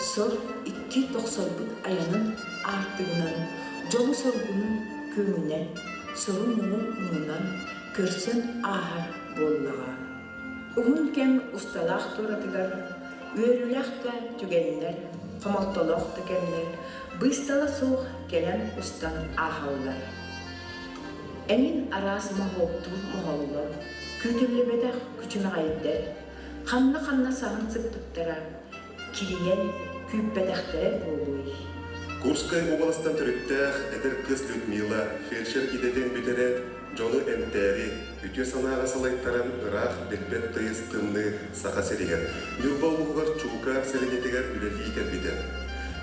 сор икки тохсойбут айанын аартыгынан дьолу-соргуну күөҥүнэн, сору-муҥу муҥунан көрсөн ааһар буоллаҕа. Уһун кэм усталаах туоратыгар үөрүүлээх да түгэннэр, хомолтолоох да кэмнэр быыстала суох кэлэн устан ааһаллар. Эҥин араас моһуоктуур моһоллор, күүтүллүбэтэх күчүмэҕэйдэр ханна-ханна саһан сыппыттара, кирийэн күүппэтэхтэрэ буолуой? Курскай уобаластан төрүттээх эдэр кыыс Людмила фельдшер идэтин бүтэрээт, дьону эмтээри, үтүө санааҕа салайтаран ыраах билбэт тыйыс тымныы Саха сиригэр, Ньурба улууһугар Чуукаар сэлиэнньэтигэр үлэлии кэлбитэ.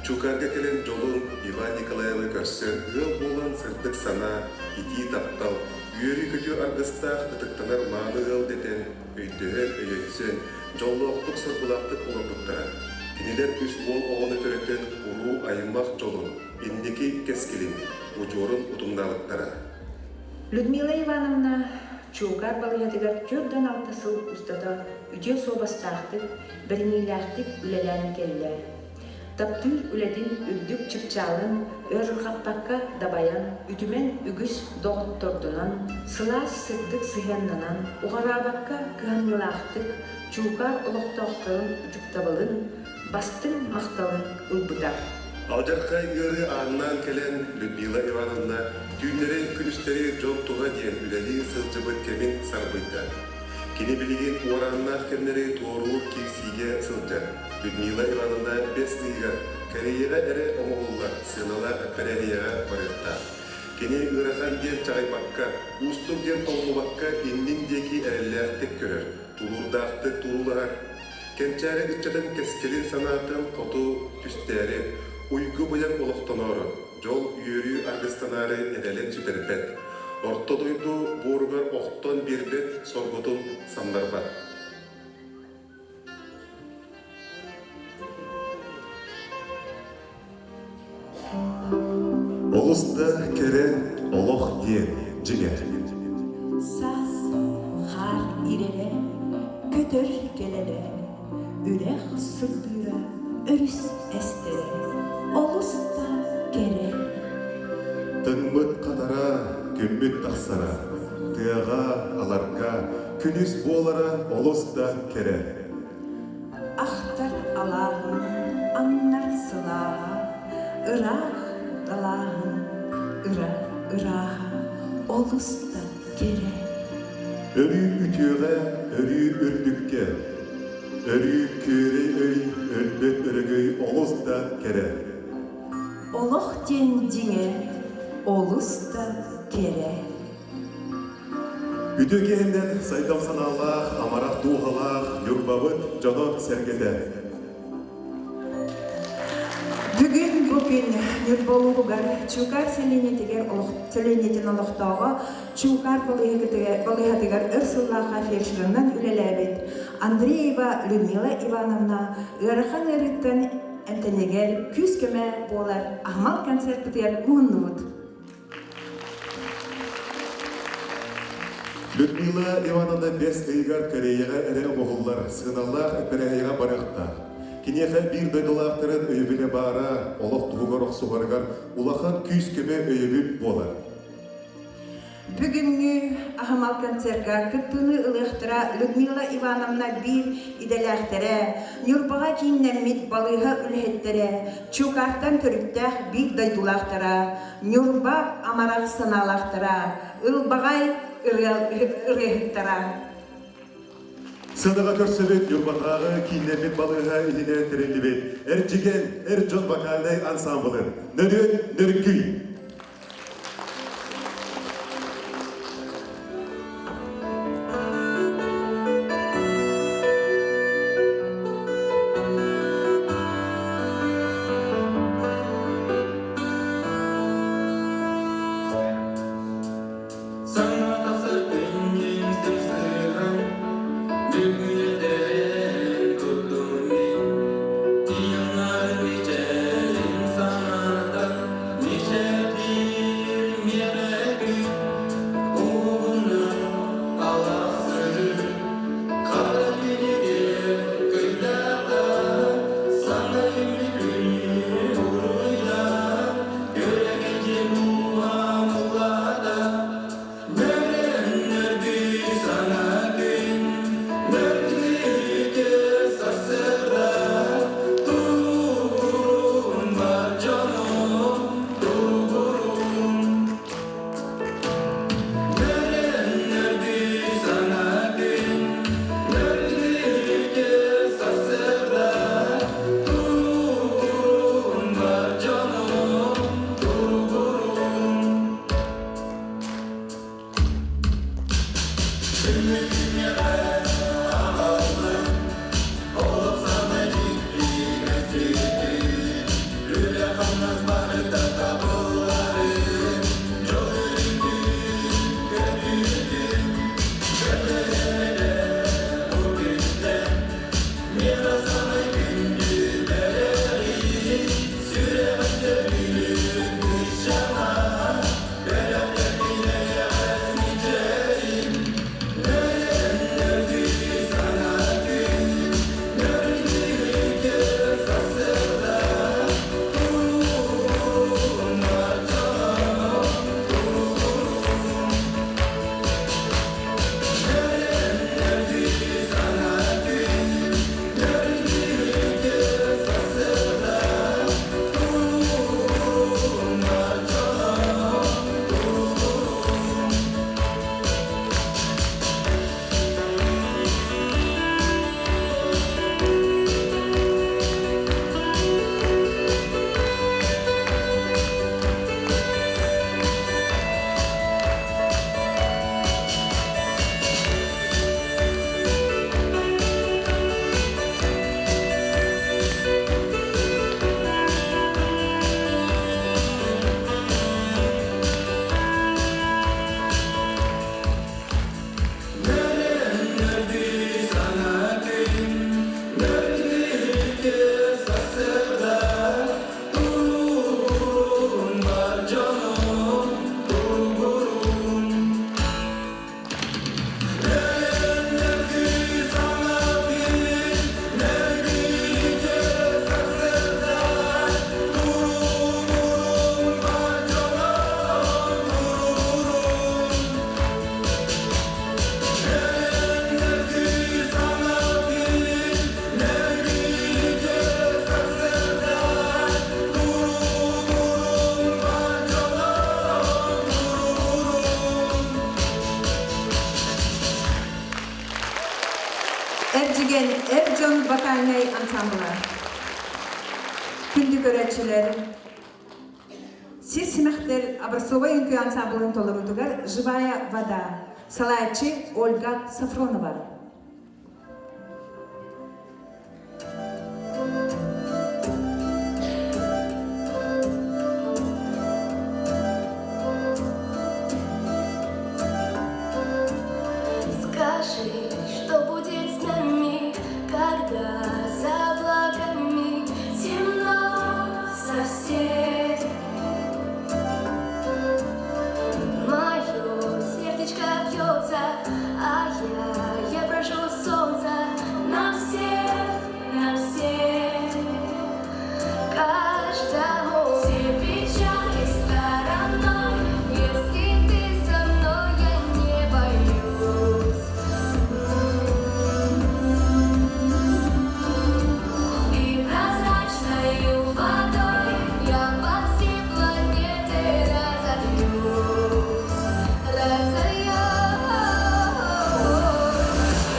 Чуукаарга кэлэн дьолун Иван Николаевы көрсөн ыал буолан сырдык санаа, итии таптал, үөрүү-көтүү аргыстаах ытыктанар мааны ыал дэтэн, өйдөһөн, өйөнсөн, дьоллоохтук-соргулаахтык олорбуттара. Кинилэр үс уол оҕону төрөтөн уруу-аймах дьолун, инники кэскилин, удьуорун утумнаабыттара. Людмила Ивановна Чуукаар балыыһатыгар 46 сыл устата үтүө суобастаахтык, бэриниилээхтик үлэлээн кэллэ. Таптыыр үлэтин үрдүк чыпчаалын ыарырҕаппакка дабайан, үтүмэн үгүс доҕоттордонон, сылаас сырдык сыһыаннанан, уҕараабакка кыһамньылаахтык Чуукаар олохтоохторун ытыктабылын, бастыҥ махталын ылбыта. Алдьархай ыарыы ааҥнаан кэлэн, Людмила Ивановна түүннэри-күнүстэри дьон туһа диэн үлэлии сылдьыбыт кэмин сарбыйда. Кини билигин уорааннаах кэмнэри туоруур киирсиигэ сылдьар. Людмила Ивановна бэс ыйыгар Кореяҕа эрэ оҥоһуллар сыаналаах эппэрээһийэҕэ барыахтаах. Кини ыарахан диэн чаҕыйбакка, уустук диэн толлубакка иннин диэки эрэллээхтик көрөр, тулуурдаахтык туруулаһар. Кэнчээри ыччатын кэскилин санаатын хоту түстээри, уйгу-быйаҥ олохтоноору, дьол-үөрүү аргыстанаары эрэлин сүтэрбэт, орто дойду буоругар охтон биэрбэт соргутун самнарбат. Олус да кэрэ олох диэн дьиҥэр. Саас хаар ирэрэ, көтөр кэлэрэ, үрэх сырдыыра, өрүс эстэрэ олус да кэрэ. Тыҥмыт хатара, күммүт тахсара, тыаҕа, аларга, күнүс буолара олус да кэрэ. Ахтар алааһын, аннар сылааһа, ыраах далааһын, ыра ырааһа олус да кэрэ. Өрүү үтүөҕэ, өрүү үрдүккэ, өрүү күөрэй өй, өлбөт өрөгөй олус да кэрэ. Олох диэн дьиҥэ олус да кэрэ. Үтүө киһиннэн сайдам санаалаах, амарах дууһалаах Ньурбабыт дьоно-сэргэтэ. Бүгүн бу күн Ньурба улууһугар Чуукаар сэлиэнньэтигэр сэлиэнньэтин олохтооҕо Чуукаар балыыһатыгар өр сыллаахха фельдшерынан үлэлээбит Андреева Людмила Ивановна ыарахан ыарыыттан эмтэнигэр күүс-көмө буолар аһымал концерпытыгар муһуннубут. Людмила Ивановна бэс ыйыгар Кореяҕа эрэ оҥоһуллар сыаналаах эпэрээһийэҕэ барыахтаах. Киниэхэ биир дойдулаахтарын өйөбүлэ баара олох туһугар охсуһарыгар улахан күүс-көмө өйөбүл буолар. Бүгүҥҥү аһымал концерка кыттыыны ылыахтара Людмила Ивановна биир идэлээхтэрэ, Ньурбаҕа кииннэммит балыыһа үлэһиттэрэ, Чуукаартан төрүттээх биир дойдулаахтара, Ньурба амарах санаалаахтара, ылбаҕай ырыаһыттара. Сыанаҕа көрсөбүт Ньурбатааҕы кииннэммит балыыһа иһинэн тэриллибит Эрдьигэн эр дьон вокальнай ансаамбылын Нөрүөн Нөргүй! Саҥа тахсар күннүүн сырсыһан, бүгүнүтэн турдум мин. Тиийэн мичээрин саната, мичээр. Күндү көрөөччүлэр, Сир симэхтэр образцовай үҥкүү ансамблын толоруутугар «Живая вода» салайааччы Ольга Сафронова. Скажи, что будет с нами, когда за облаками темно совсем. Мое сердечко бьется, а я прошу солнца на всех, на всех. Каждому все печали стороной, если ты со мной, я не боюсь. И прозрачною водой я по всей планете разольюсь, разольюсь.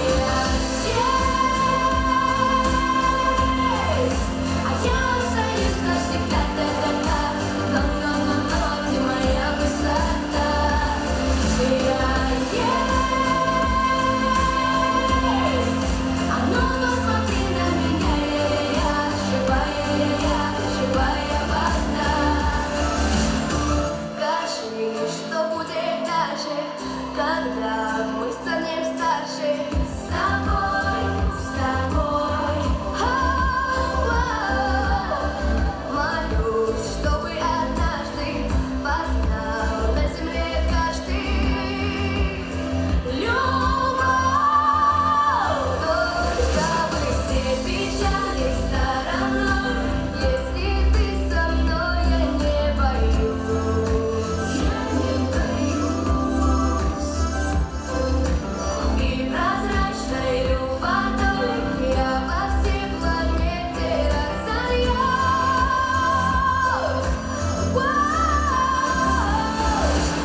Я здесь, а я остаюсь навсегда, та-та-та. Но, но, но, но, ты моя высота. Я есть. А ну посмотри на меня, я, я, живая, я, живая вода. Скажи, что будет дальше, когда мы станем старше. С тобой, с тобой. О-о-о. Молюсь, чтобы однажды познал на земле каждый любовь. Только бы все печали стороной, если ты со мной, я не боюсь, я не боюсь. И прозрачною водой я по всей планете разольюсь.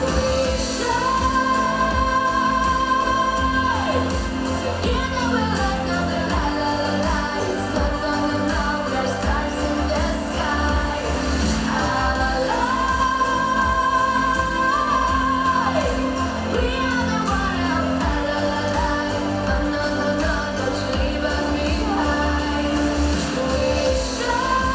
Выше. Together we're like no la la la la. It's no no no no. We're stars in the sky. Alive. We are the one of la la la la. No no no no. Don't you leave us behind. We shine.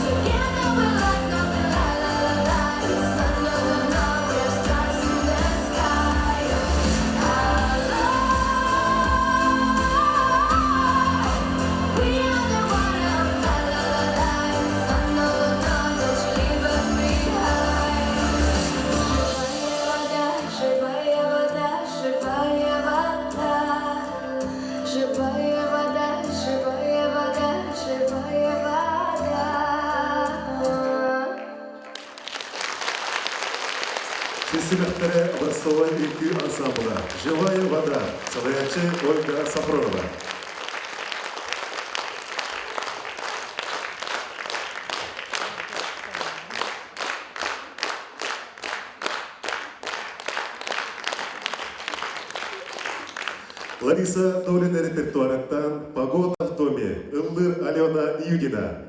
Together we're like no la la la la. It's no no no no. We're stars in the sky. Alive. We are the one of la la la la. No no no no. Don't you leave us behind. Живая вода, живая вода, живая вода, живая вода, живая вода. Сир симэхтэрэ образцовай үҥкүү ансамбла «Живая вода» салайааччы Ольга Сафронова. Лариса Долина репертуарыттан «Погода в доме» ыллыыр Алена Юдина.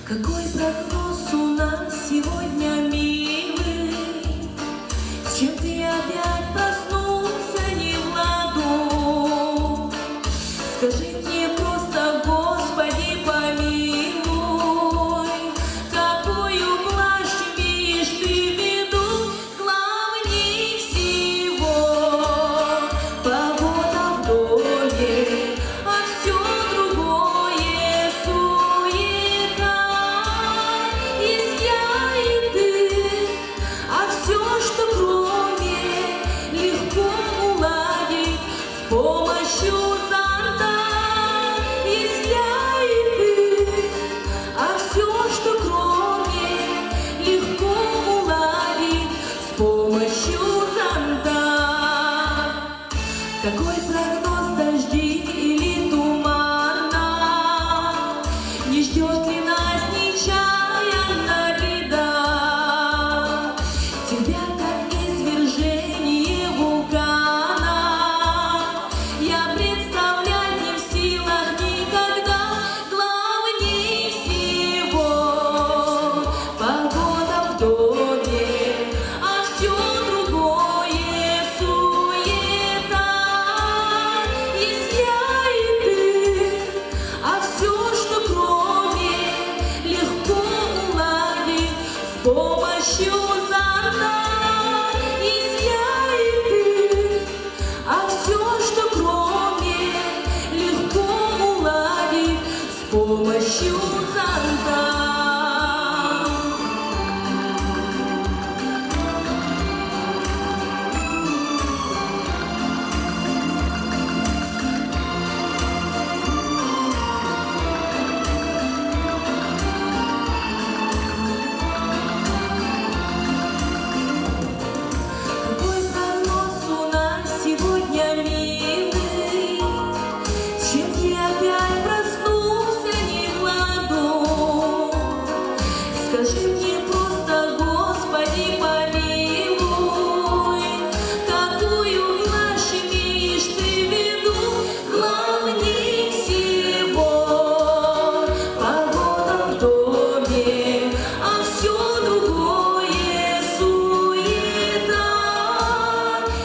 Какой прогноз у нас сегодня, милый? С чем ты опять проснулся, не? Какой прогноз дожди или тумана? Не ждет ли нас нечаянно беда? Тебя, как извержение вулкана, я представлять не в силах никогда. Главней всего погода в доме, а все другое суета. Есть я и ты, а все, что кроме, легко уладить с помощью зонта. Есть я и ты, а все, что кроме, легко уладить с помощью зонта. Какой прогноз у нас сегодня, милый? С чем я опять проснулся не в ладу? Скажи мне просто, Господи, помилуй, какую блажь имеешь ты в виду? Главней всего погода в доме, а все другое суета.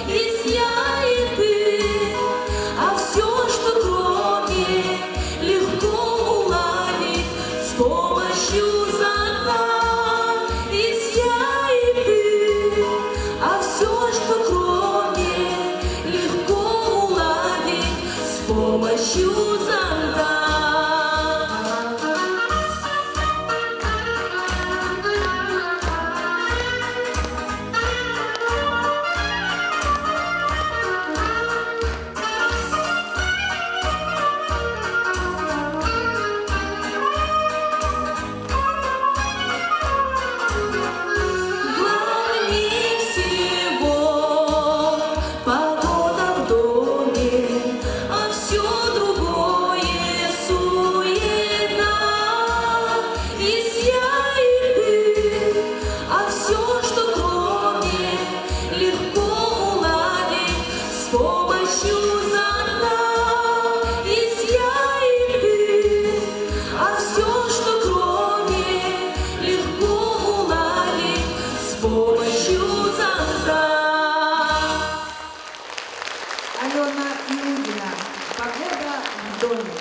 Есть я и ты, а все, что кроме, легко уладить с помощью зонта. Есть я и ты, а все, что кроме, легко уладить с помощью зонта. Главней всего погода в доме, а все другое суета. Есть я и ты, а все, что кроме, легко уладить с помощью зонта. Есть я и ты, а все, что кроме, легко уладить с помощью зонта. Алена Иудина. Погода в доме.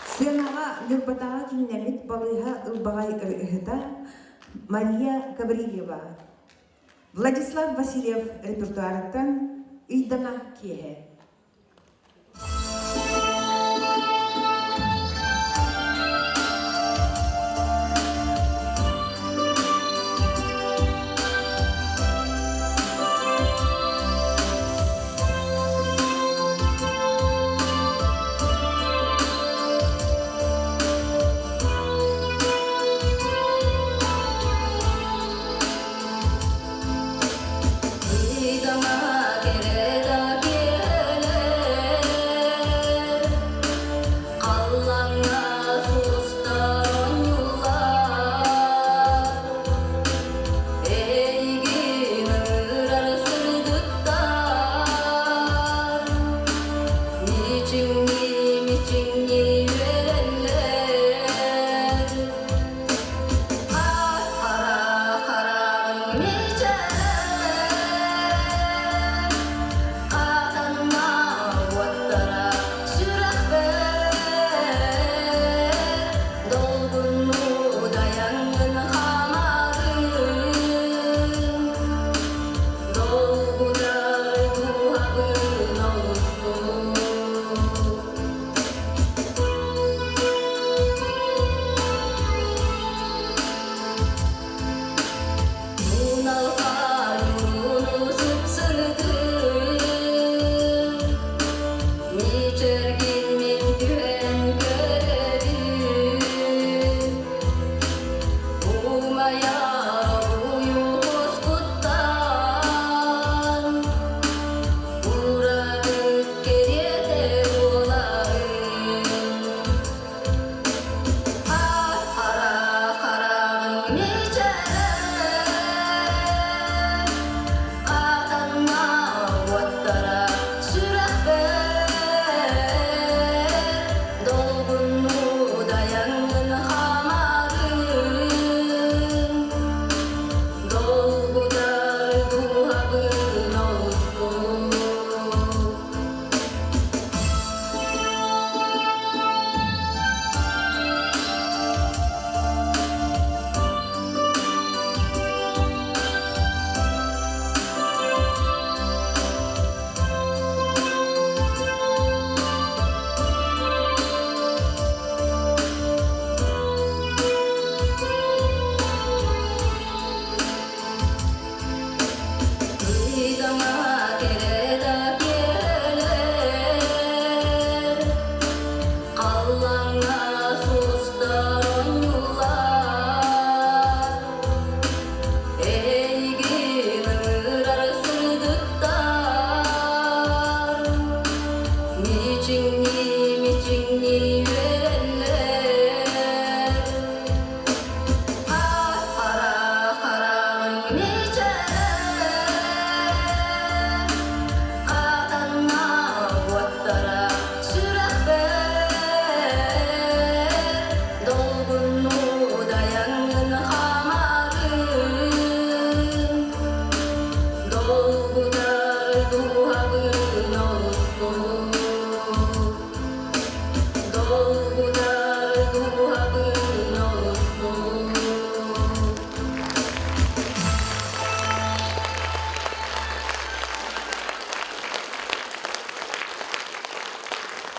Сценаҕа Ньурбатааҕы кииннэммит балыыһа ылбаҕай ырыаһыта Мария Гаврильева. Владислав Васильев репертуарыттан «Ыйдаҥа киэһэ». Ыйдаҥа кэрэ да киэһэлэр, Халлааҥҥа сулустар оонньууллар, Эйигин ыҥырар сырдыктар, Мичиҥнии, мичиҥнии үөрэллэр. Хара хараҕыҥ мичээрэ, Хатанна уоттара сүрэхпэр, Долгуннуу дайаҥҥын хаамарын, Долгутар дууһабын олустун.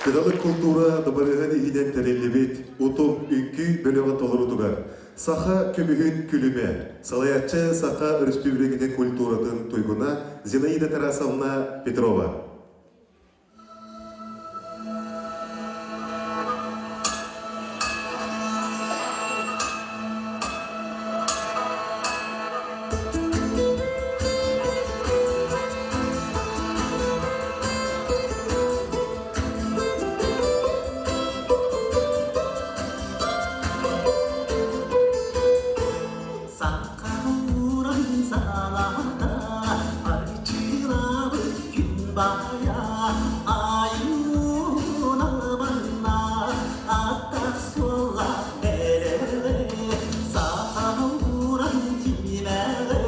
Кыталык култуура дыбарыаһын иһинэн тэриллибит Утум үҥкүү бөлөҕүн толоруутугар Саха көмүһүн күлүмэ, салайааччы Саха Өрөспүүбүлүкэтин культуратын туйгуна Зинаида Тарасовна Петрова. Сахалуран салата арчылабыт күн баайа айуна манна аттах суола бэрэлэ сахалуран тимэҕэ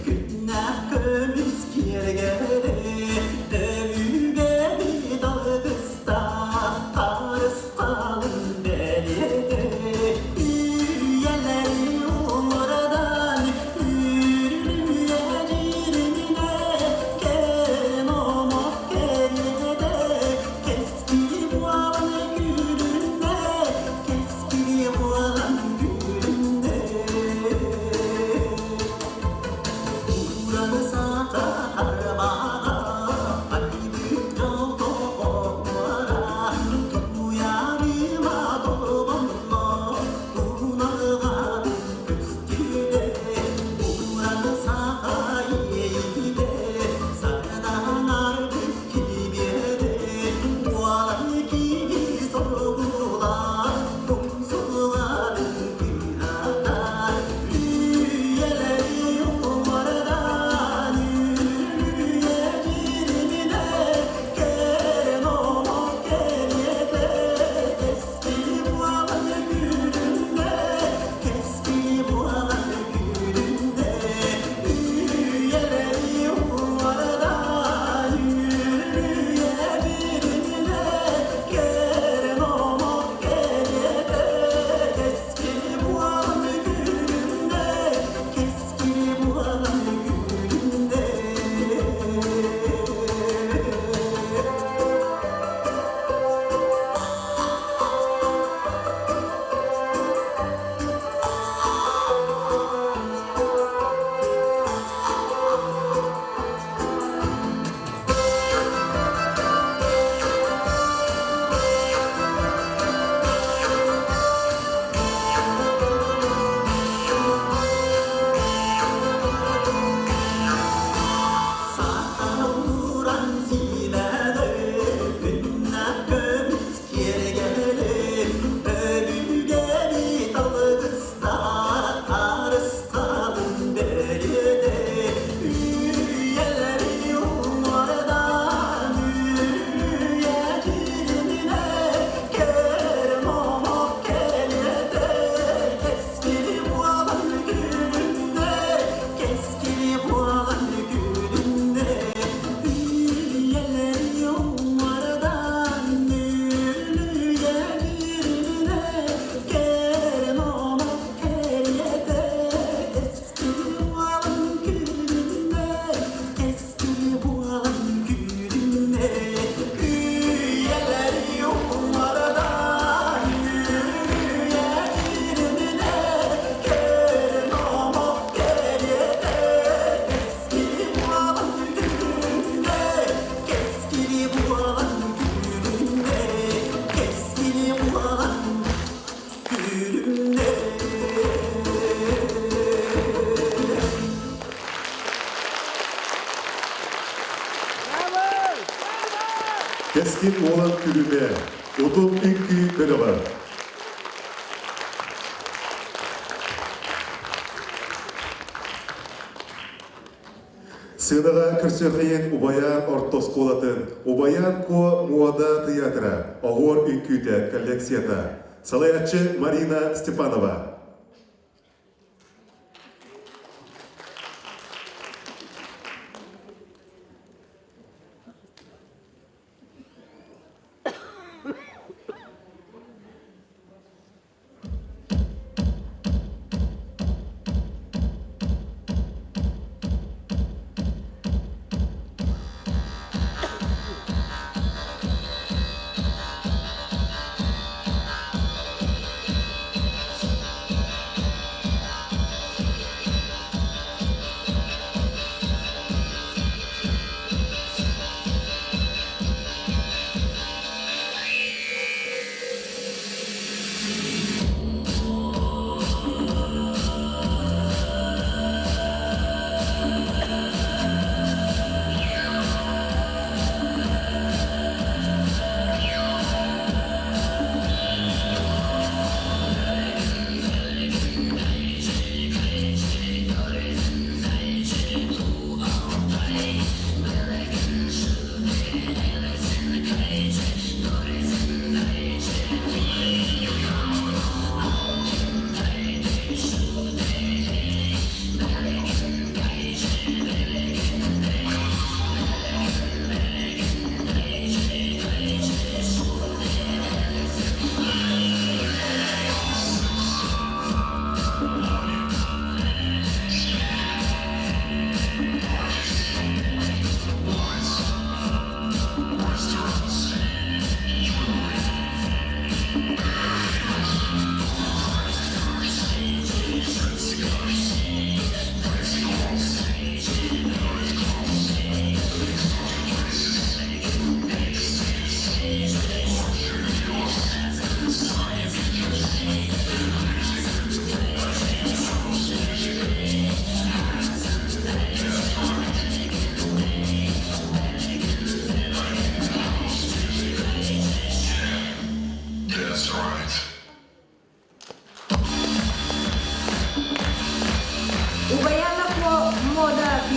күннэх көмүс киэргэлэ өбүгэбит алгыстаах харысхалын бэлиэтэ үйэлэри уҥуордан үрүлүйэ дьириминэ кэн омок кэриэтэ кэскили буолан күлүннэ кэскили буолан күлүннэ Ураны саха арбаҕа айдык дьол тоҕоҕуора туйаарыма толбонно туналҕан көстүлэ ураны саха иэйиитэ сардаҥарбыт килбиэнэ уолан киһи соргула Умсуларын кыыһата үйэлэри уҥуордан үрүлүйэ дьириминэ кэрэн омок кэриэтэ кэскили буолан күлүннэ кэскили буолан күлүннэ үйэлэри уҥуордан үрүлүйэ дьириминэ кэрэн омок кэриэтэ кэскили буолан күлүннэ кэскили буолан күлүннэ. Сахалуран симэҕи күннэх көмүс киэргэли өбүгэбит алгыстаах харысхалын бэлиэтэ үйэлэри уҥуордаан үрүйэ дьириминэ кэрэ омок кэриэтэ кэскили буолан күлүннэ кэскили буолан күлүннэ үйэлэри уҥуордаан үрүйэ дьириминэ кэрэ омок кэриэтэ кэскили буолан күлүннэ кэскили буолан күлүннэ үйэлэри уҥуордаан үрүйэ дьириминэ кэрэ омок кэриэтэ кэскили буолан күлүннэ кэскили буолан күлүннэ кэскили буолан күлүннэ. Кэскил уолан күлүмэ, утум үҥкүү бөлөҕө. Сыанаҕа көрсүөххэйин Убайаан орто оскуолатын Убайаан Куо муода тыйаатыра оһуор үҥкүүтэ коллекцията. Салайааччы Марина Степанова.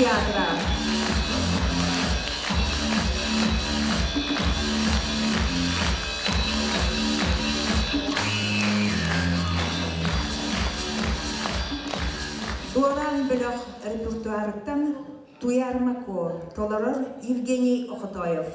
театра. Дуораан бөлөх репертуарыттан Туйаар Мако толорор Евгений Охотоев.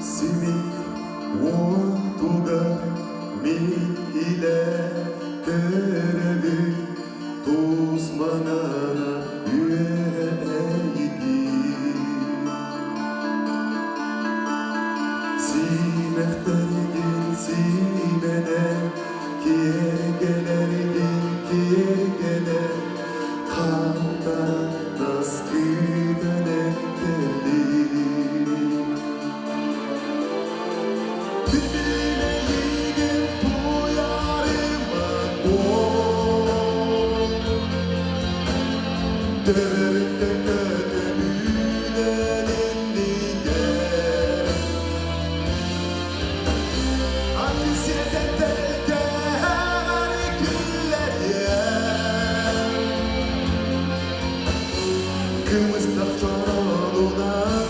Симик уотугар мин илэ көрөбүн тус манана үөрэйдим. Симэхтэргин симэнэ, киэргэлэргин киэргэнэ, хантан наскыдан кэллим. Билбилейигин туйарыма кол, Төбөбүттэн көтөбүнэн иннигэр. Аты сиртэн тэлгэһэҕэр күллэриэм. Кымыстах чороонунан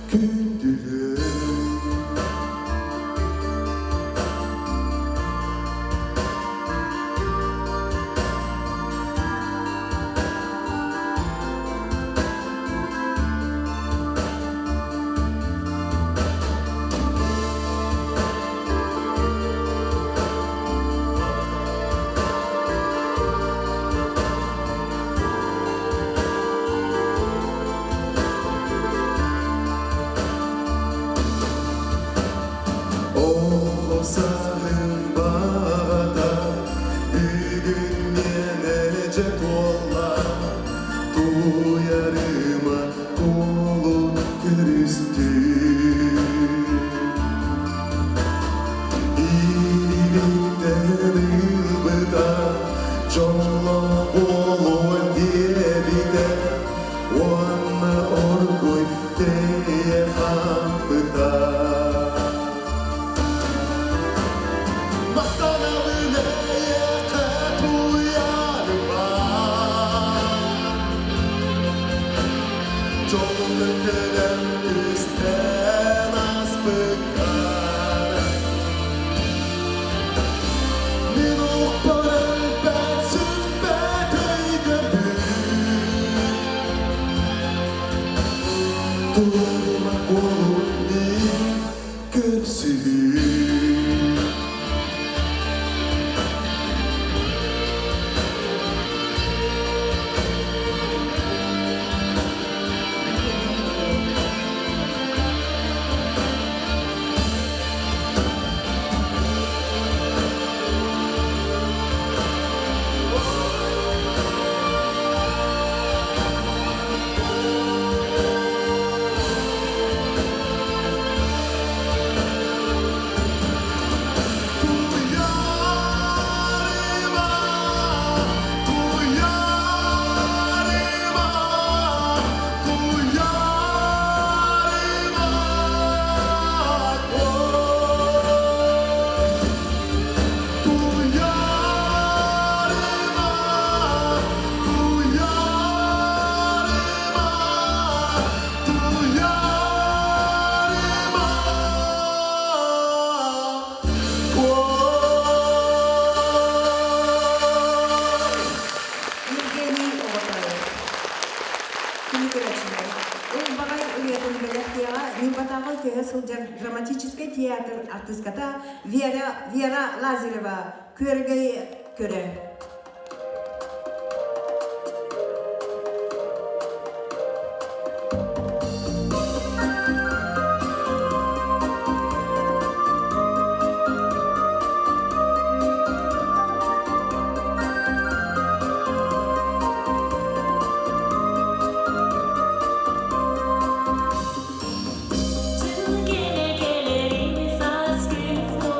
күндүлүөм. Оҕо сааһым баҕата бүгүн миэнэ дьэ туолла, туйарыма куолу көрүстүм. Илиибиттэн ылбыта дьоллоох буолуон диэбитэ уонна оргуй тэйэ хаампыта. Махтанабын эйиэхэ туйарыма, Дьолуммун кэлэн истэн ааспыккар. Мин олохпор өлбөт сүппэт өйдөбүл Туйарыма куолун мин көрсүһүү. Туйарыма, туйарыма, туйарыма, туйарыма, туйарыма, туйарыма. Евгений Оҕотоев. Кини көрөөччүлэр. Ылбаҕай ырыатын бэлэхтиэҕэ Ньурбатааҕы көһө сылдьар драматическай театр артыыската Вера, Вера Лазарева Күөрэгэй көрө. Кэлэ кэлэрин саас күн.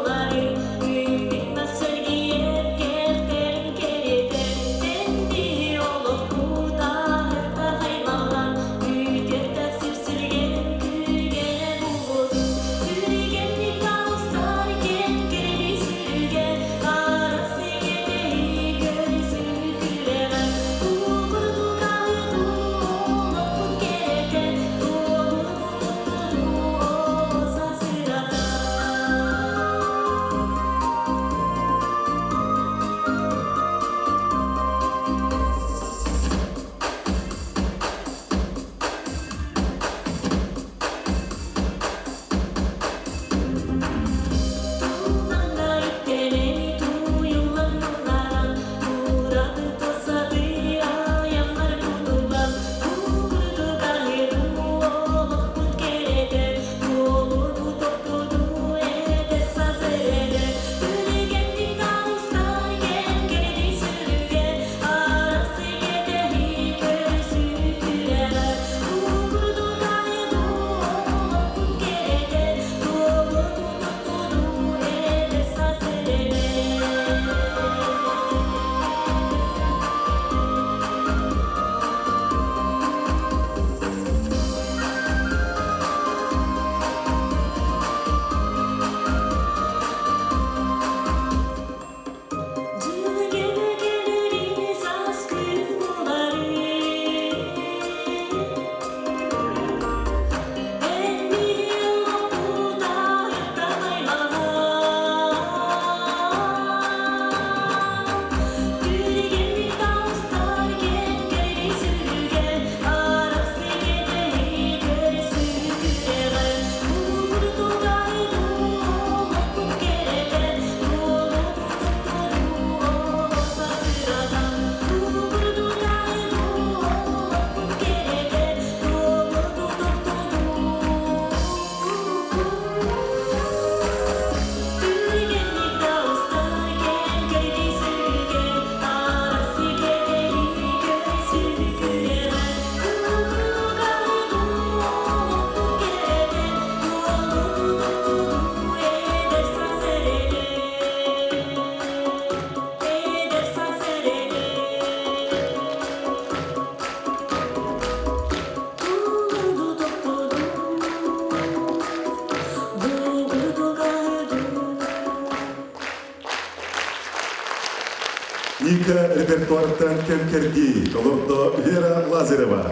Ника репертуартан кэм-кэрдии толордо Вера Лазарева.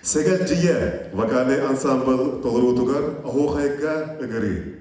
Сэгэлдьийэ вокальнай ансаамбыл толоруутугар оһуохайга ыҥырыы.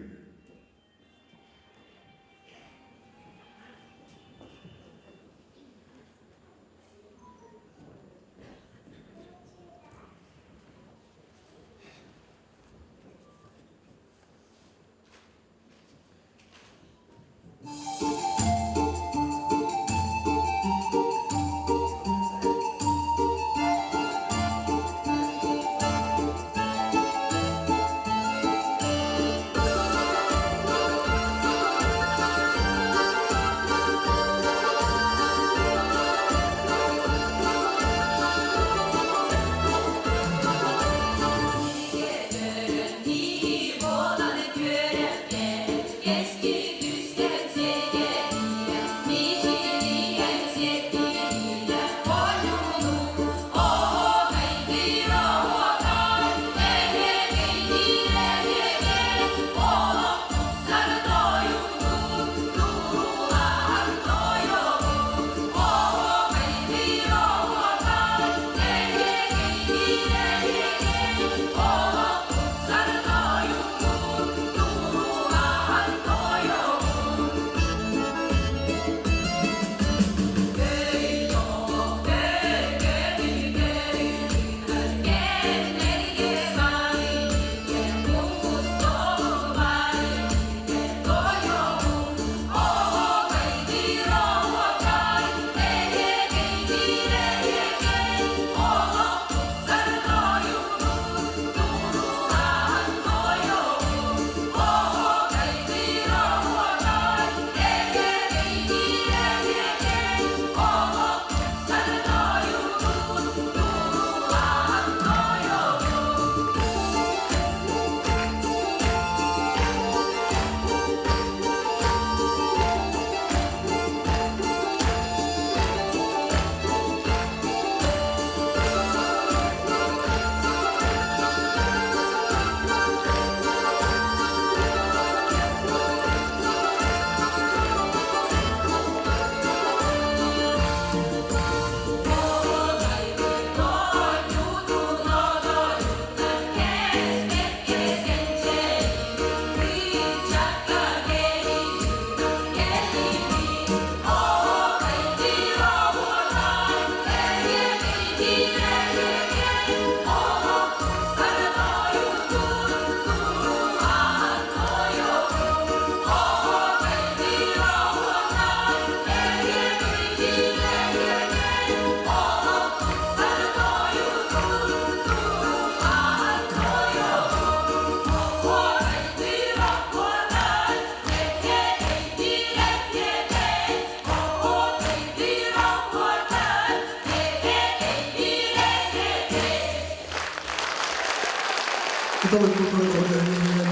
Кыталык культура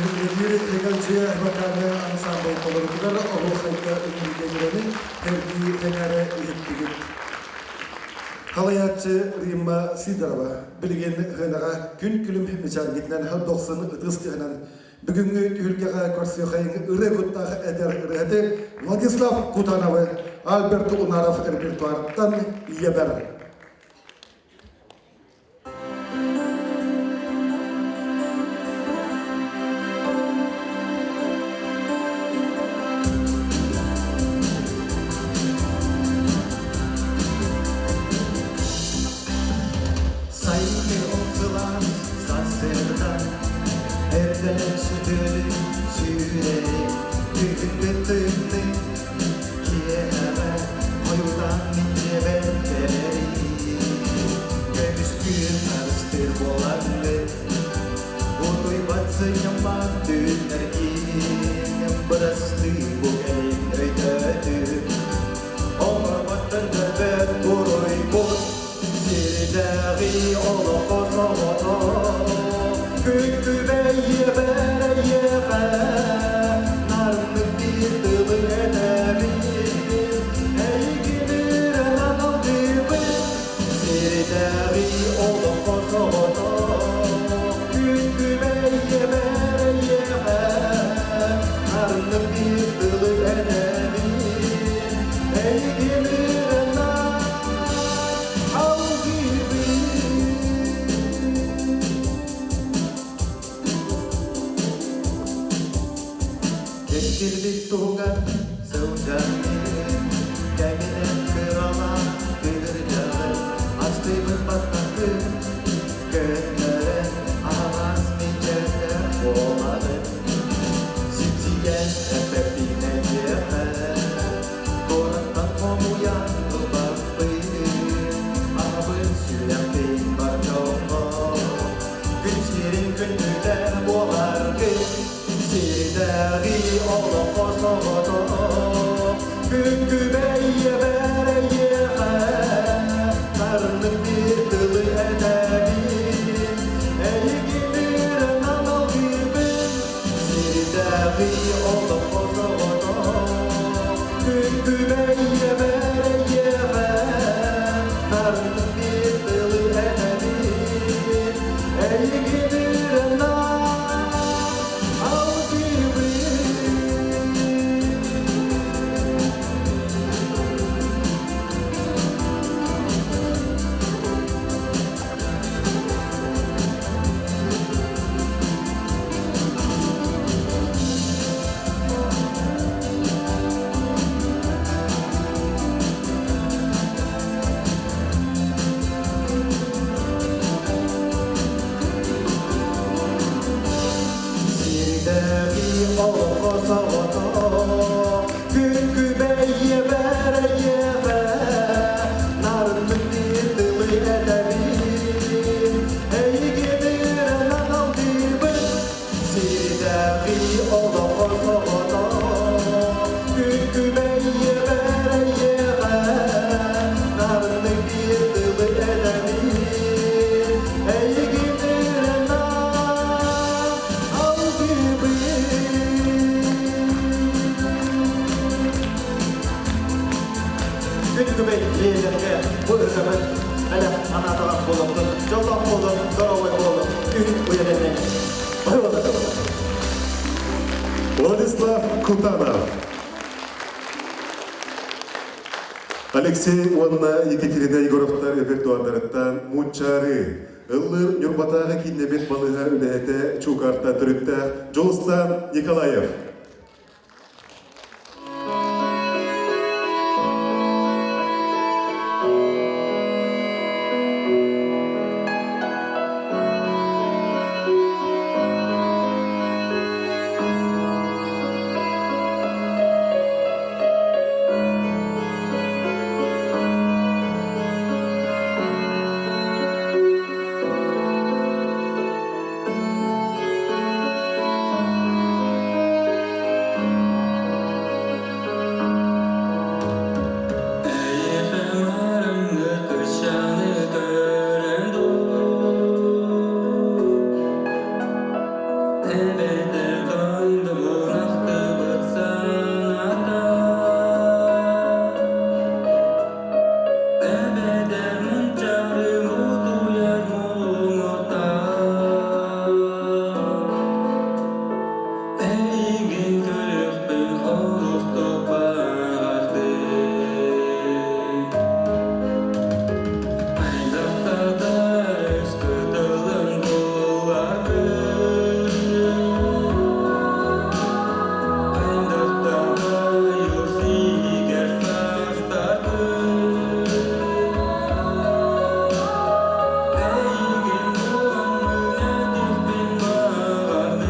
үлэлиир Эгэлдьийэ вокальнай ансамбль толорутугар оһуохайга үҥкүүгэ үөрэнин эргии эҥээрэ иһиттигит. Халайааччы Римма Сидорова билигин сыанаҕа күн күлүм мичээргитинэн дохсун ытыс тыаһынан бүгүҥҥү түһүлгэҕэ көрсүөхайыҥ ырыа куттаах эдэр ырыаһыты Владислав Кутановы Альберт Унаров репертуарыттан ийэбэр. Сайыҥҥы омсулаан сарсыарда эрдэлэн сүтүрүн сүүрэри күһүҥҥү тыынныы киэһэҕэ хойутаан мин дьиэбэр кэлэрий көмүскүүр харыстыыр буолаҥҥын утуйбат сынньаммат түүннэргин бырастыы бу кэлин өйдөөтүм оҥорботтон көрбөт буруйбут сирдээҕи олоххо соҕотох күн күбэй ийэбэр эйиэхэ нарыннык биир тылы этэбин эйигин үрэн аналдыыбын сирдээҕи олоххо соҕотох күн күбэй ийэбэр эйиэхэ нарыннык биир тылы этэбин. Эйигин ырана алгыыбын. Кэскилбит туһугар сылдьан иһин, кэминэн кыралаан кырдьаҕын, астыыбыт баттахпын көннөрөн, аһаҕас мичээрдээх буолаҕын. Сипсийэн эппэппин эйиэхэ, куораттан хомуйан ылбаппын, аҕабын сүрэхпин бар дьоҥҥо, күн сирин күндүтэ буоларгын. Сирдээҕи олоххо соҕотох күн күбэй ийэбэр эйиэхэ нарыннык биир тылы этэбин эйигин ырынан алгыыбын Сирдээҕи олоххо соҕотох күн күбэй ийэбэр эйиэхэ нарыннык биир тылы этэбин эйигин ырынан алгыыбын. Сирдээҕи олоххо соҕотох күн күбэй ийэбэр эйиэхэ нарыннык биир тылы этэбин эйигин ырынан алдыыбын Сирдээҕи олоххо соҕотох күн күбэй ийэбэр эйиэхэ нарыннык биир тылы этэбин эйигин ырынан алдыыбын. Күн күбэй ийэлэргэ бу ырыабыт бэлэх анаатаҕах буолуохтун, дьоллоох буолун, доруобай буолун, күн уйалэннин. Владислав Кутанов. Алексей уонна Екатерина Егоровтар репертуардарыттан Мунчаары, ыллыыр Ньурбатааҕы кииннэммит балыыһа үлэһитэ Чуукартан төрүттээх Дьулустаан Николаев. Эйиэхэ кырчаны көрөн дуу, Эбэтэр кондомун ахтыбыт саната, Эбэтэр мунчары мутуйар муҥута. Эйигин көрүөхпүн олус баҕардым. Айдахтарда өскө тылын буларбын. Айдахтарда юрсигер састарбын. Эйигин буламмын этихпин баҕардым.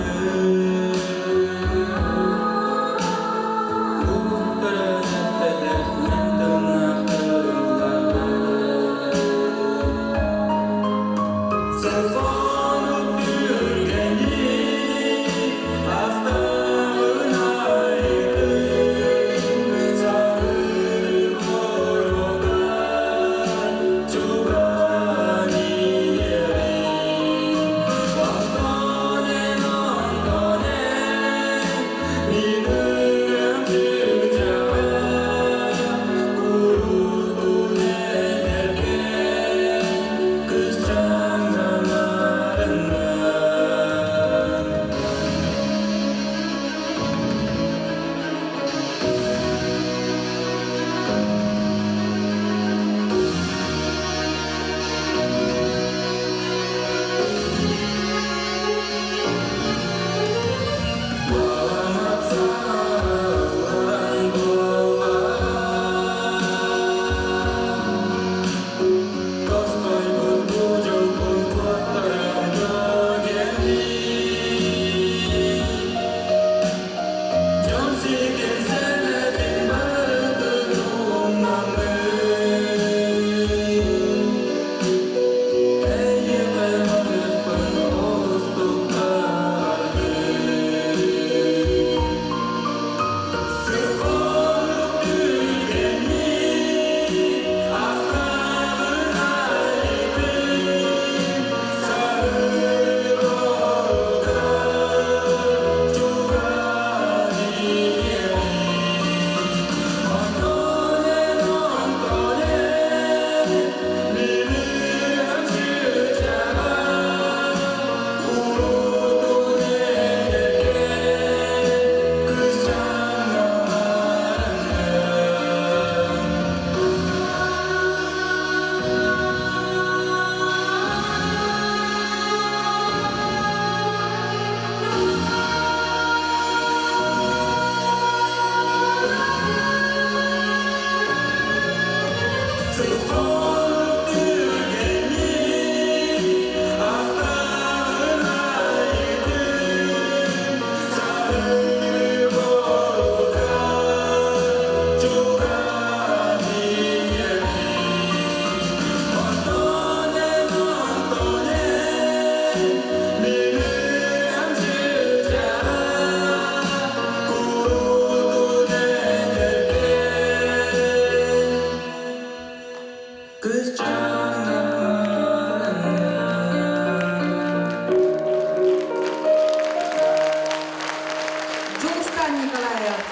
Николаев.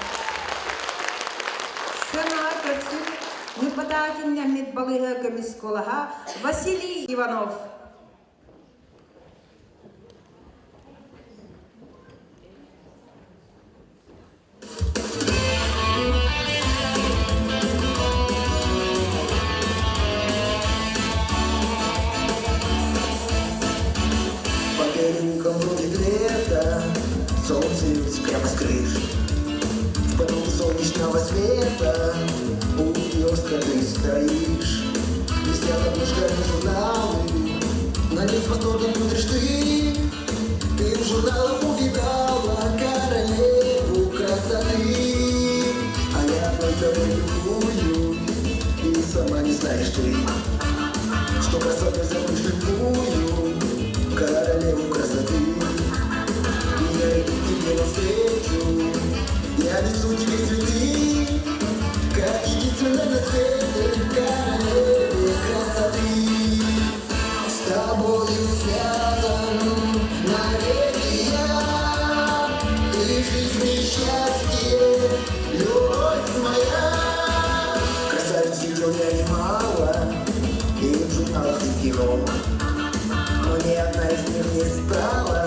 Сыанаҕа көрсүн Ньурбатааҕы кииннэммит балыыһа көмүс куолаһа Василий Иванов. По переулкам бродит лето, солнце льется прямо с крыш. В потоке солнечного света у киоска ты стоишь. Висят обложками журналы, на них с восторгом смотришь ты. Ты в журналах увидала королеву красоты. А я одной тобой любую, и сама не знаешь ты, что красотой забудешь любую, королеву красоты. И я иду к тебе навстречу, я несу тебе цветы, как единственной на свете королеве красоты. С тобою связан навеки я, ты жизнь и счастье, любовь моя. Красавиц видел я немало, и в журналах, и в кино, но ни одна из них не стала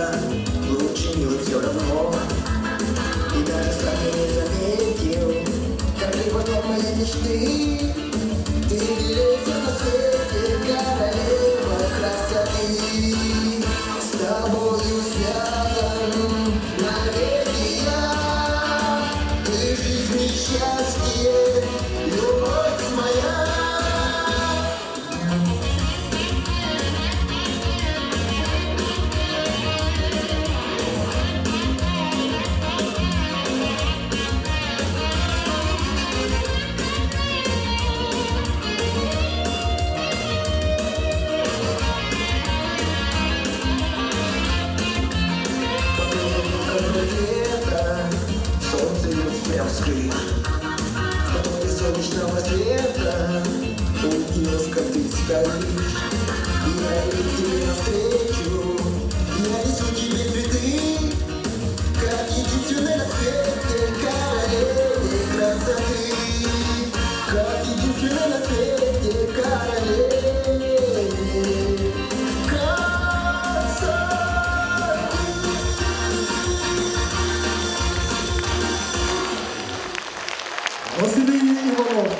лучше милой все равно. И даже сам я не заметил, как ты вошла в мои мечты. Ты милее всех на свете, королева красоты. С тобою связан навеки я. Ты жизнь и счастье, любовь моя. Лето, солнце льет прям с крыш. В потоке солнечного света у киоска ты стоишь. Я иду тебе навстречу, я несу тебе цветы, как единственной на свете королеве красоты. Как единственной на свете королеве красоты. Василий Иванов.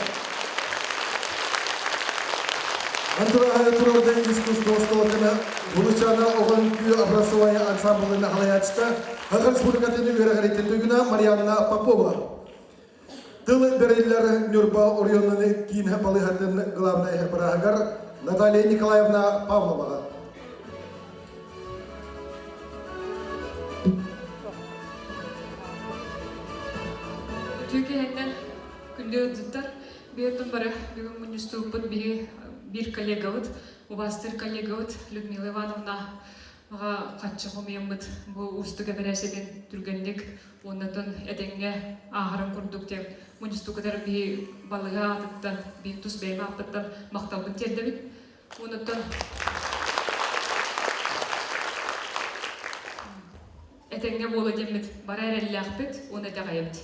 Антурага турорда искусство осколотына Булучана оҕон күү образование ансамблын халаячта Хагар Республикатын үөрэҕириттэн туйгуна Марианна Попова. Тыл бэриллэр Нюрба оройуонун киин балыыһатын главнай бырааһыгар Наталья Николаевна Павловаҕа. Үтүө киһиннэн күндү ыалдьыттар, биһиттэн бары бүгүн мунньустууппут биһи биир коллегабыт, убаастыыр коллегабыт Людмила Ивановна аҕа хаччы хомуйаммыт бу уустук эбэрээсэтин түргэнник уоннатон этэҥҥэ ааһарын курдук диэн мунньустукутар биһи балыга аатыттан, биир тус бэйэм ааппыттан махталбын тиэрдэбин. Онуттан этэҥҥэ буола диэммит бара эрэллээхпит уонна итэҕэйэбит.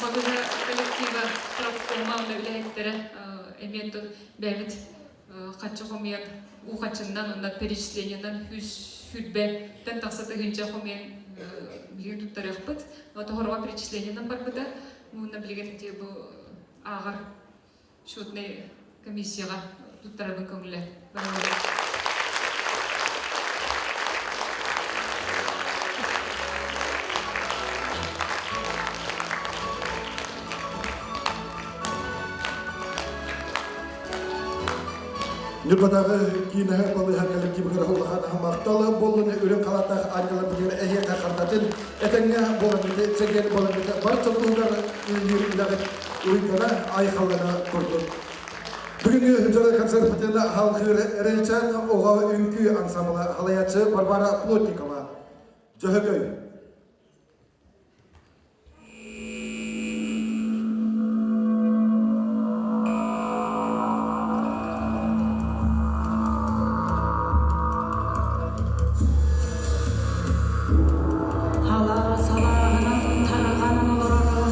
Балыга коллектива профкома уонна үлэһиттэрэ эмиэ бэйэбит хаччы хомуйан уу хаччыннан уонна перечислениенан үс сүүрбэттэн тахса тыһыынча хомуйан билигин туттарыахпыт. Тоһорго перечислениенан барбыта. Уонна билигин ити бу ааҕар счетнай комиссияҕа туттарабын көҥүлэ. Ньурбатааҕы киинэ балыыһа коллективыгар улахан махтал буоллун үрүҥ халааттаах ангела бүгүн эһиэхэ хардатын этэҥҥэ буолан чэгиэн буолан бар дьонугар үлэлиир үлэҕит уйгана айхаллана курдук. Бүгүҥҥү дьоро концертпытын халҕыыр Эрэлчээн оҕо үҥкүү ансамбла халайааччы Варвара Плотникова. Дьөһөгөй. Халаа салааһынан тарҕанан олорор.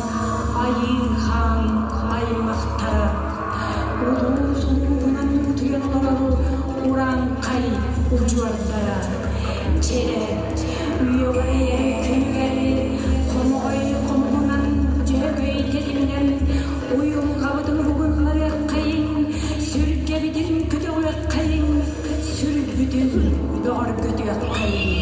удьуордара Чэрэ үйэҕэй күнүгэр хомоҕой хомуһунан дьөһөгөй тэтиминэн уйулҕабытын уһугуннарыаххайыҥ, сүргэбитин көтөҕүөххэйиҥ, сүрбүтүн бөҕөргөтүөххэйиҥ.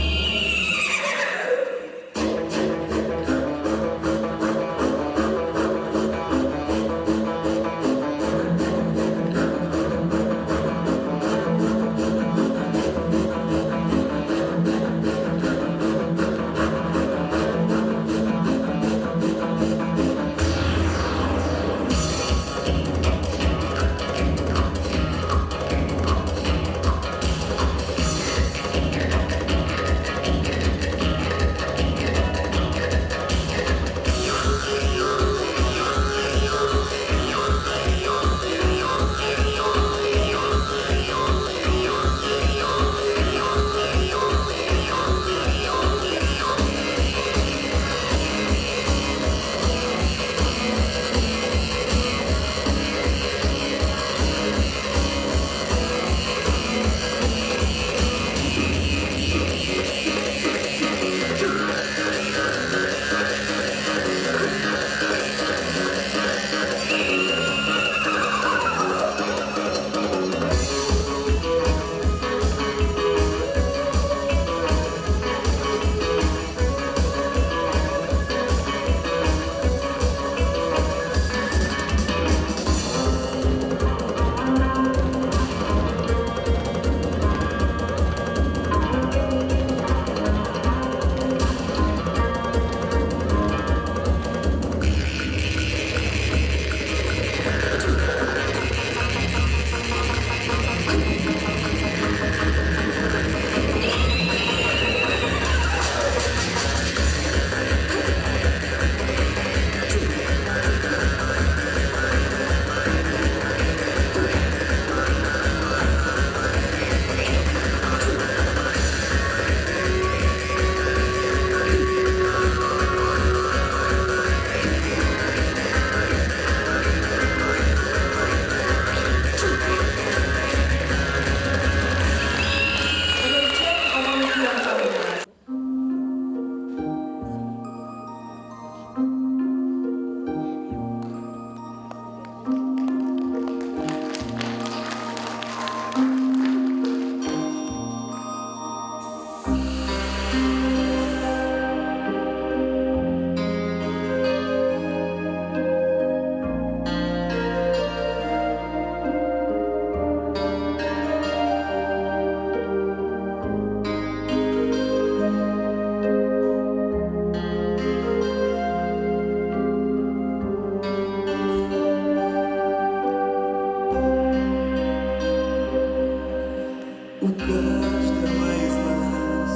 У каждого из нас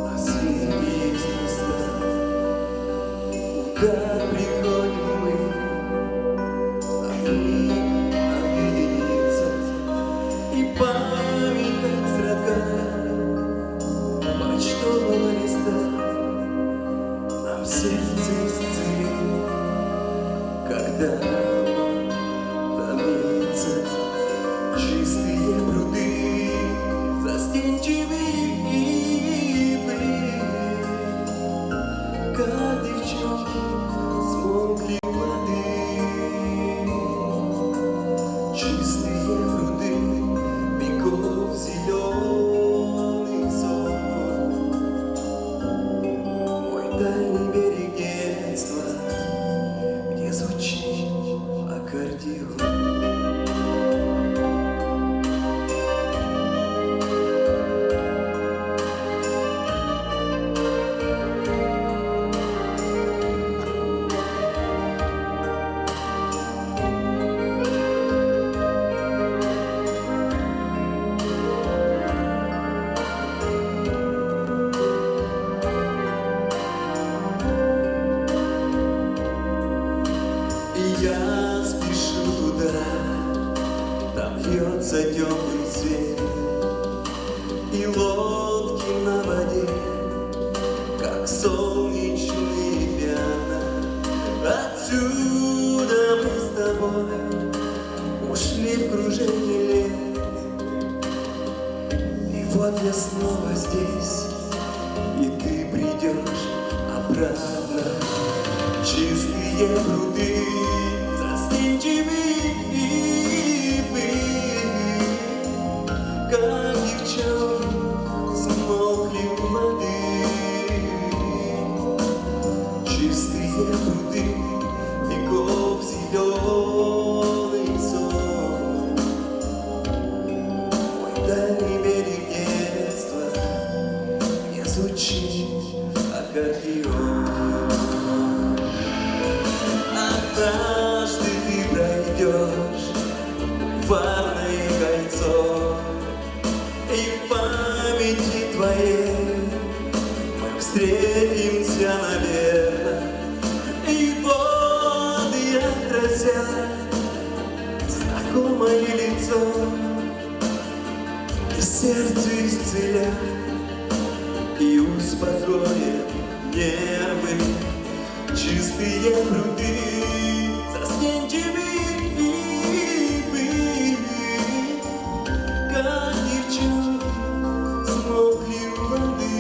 на свете есть места, Куда приходим мы, на миг объединиться, И память, как строка почтового листа, Нам сердце исцелит, когда оно томится. Чистые пруды, застенчивые ивы, Как девчонки смолкли у воды. Чистые пруды, веков зеленый сон. Мой дальний берег детства, где звучит аккордеон. И я спешу туда, там льется теплый свет, И лодки на воде, как солнечные пятна. Отсюда мы с тобой ушли в кружение лет, И Вот я снова здесь, и ты придешь обратно. Чистые пруды, застенчивые ивы, как девчонки смолкли у воды. Чистые пруды, веков зеленый сон. Мой дальний берег детства, где звучит аккордеон. Однажды ты пройдешь фарное кольцо, и в памяти твоей мы встретимся, наверное, и воды отразят знакомое лицо, и сердце исцелят, и успокоят нервы. Чистые пруды, застенчивые ивы, как девчонки смолкли у воды.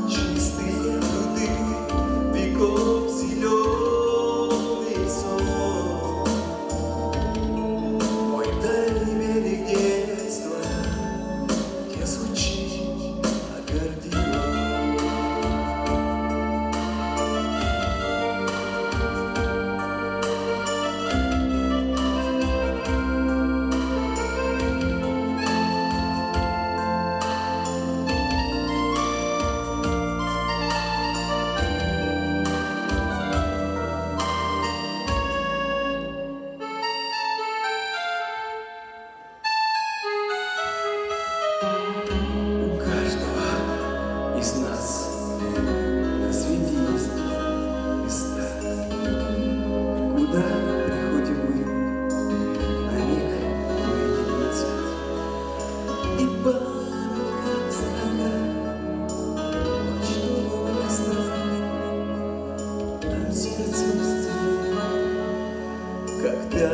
Чистые пруды, веков зеленый сон. Мой дальний берег детства, где звучит аккордеон. У каждого из нас на свете есть места, куда приходим мы на миг уединиться. И память, как строка почтового листа, там сердце исцелит, когда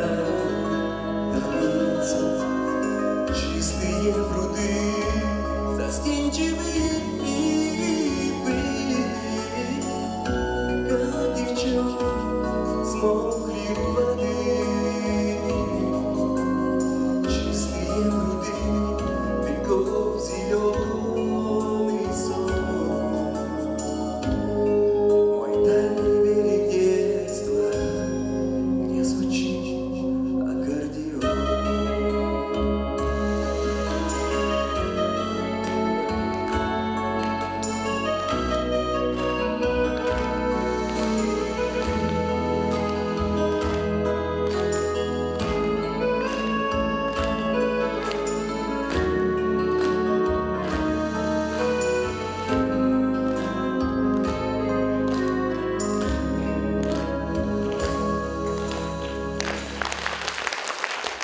томится. Чистые пруды, застенчивые ивы, как девчонки смолкли у воды. Чистые пруды, веков зеленый сон. Мой дальний берег детства, где звучит аккордеон.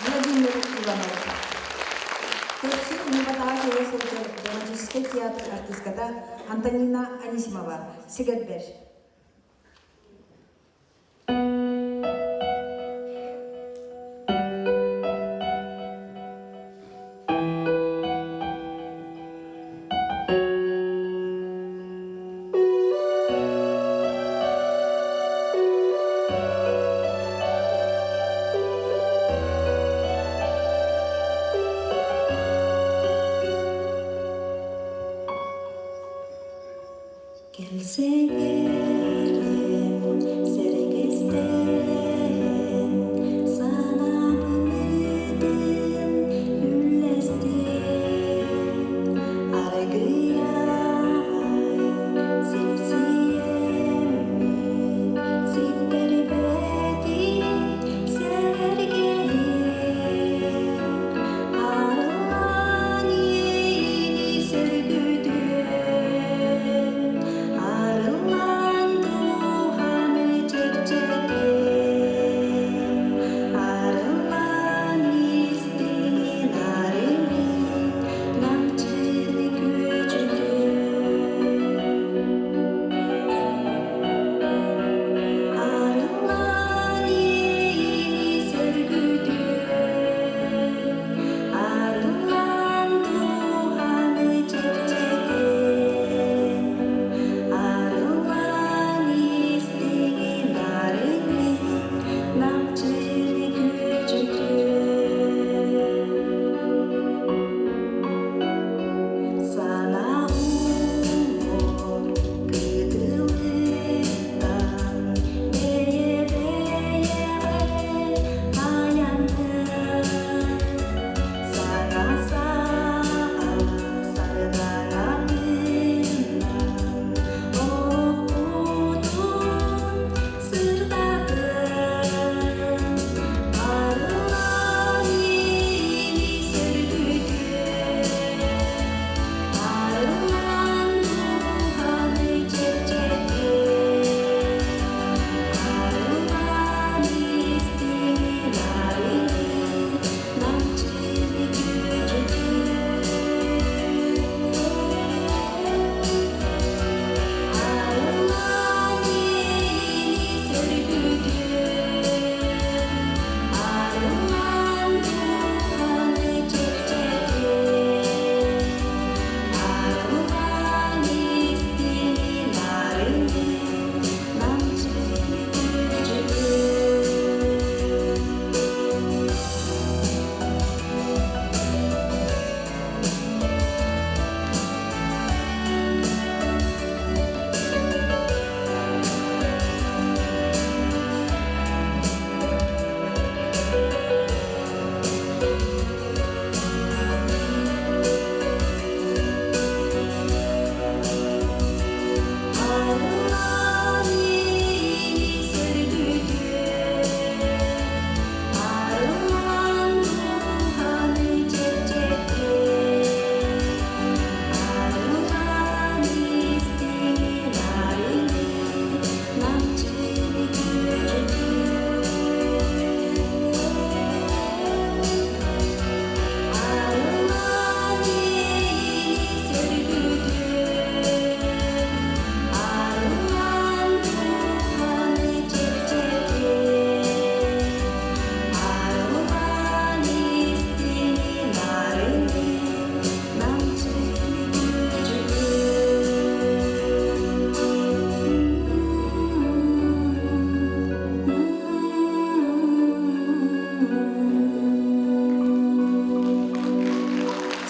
Владимир Иванов. Көрсү Ньурбатааҕы кэлэ сылдьар драматическай театр артыыската Антонина Анисимова. Сигэрбэр. Кэлсэҥ сэргэстэһэн, санаабытын үллэстэн, аргыый сипсийэммит, ситтэрбэти сэргээн, арыллан иэйиини сөргүтэн, арыллан дууһаны чэпчэтэн.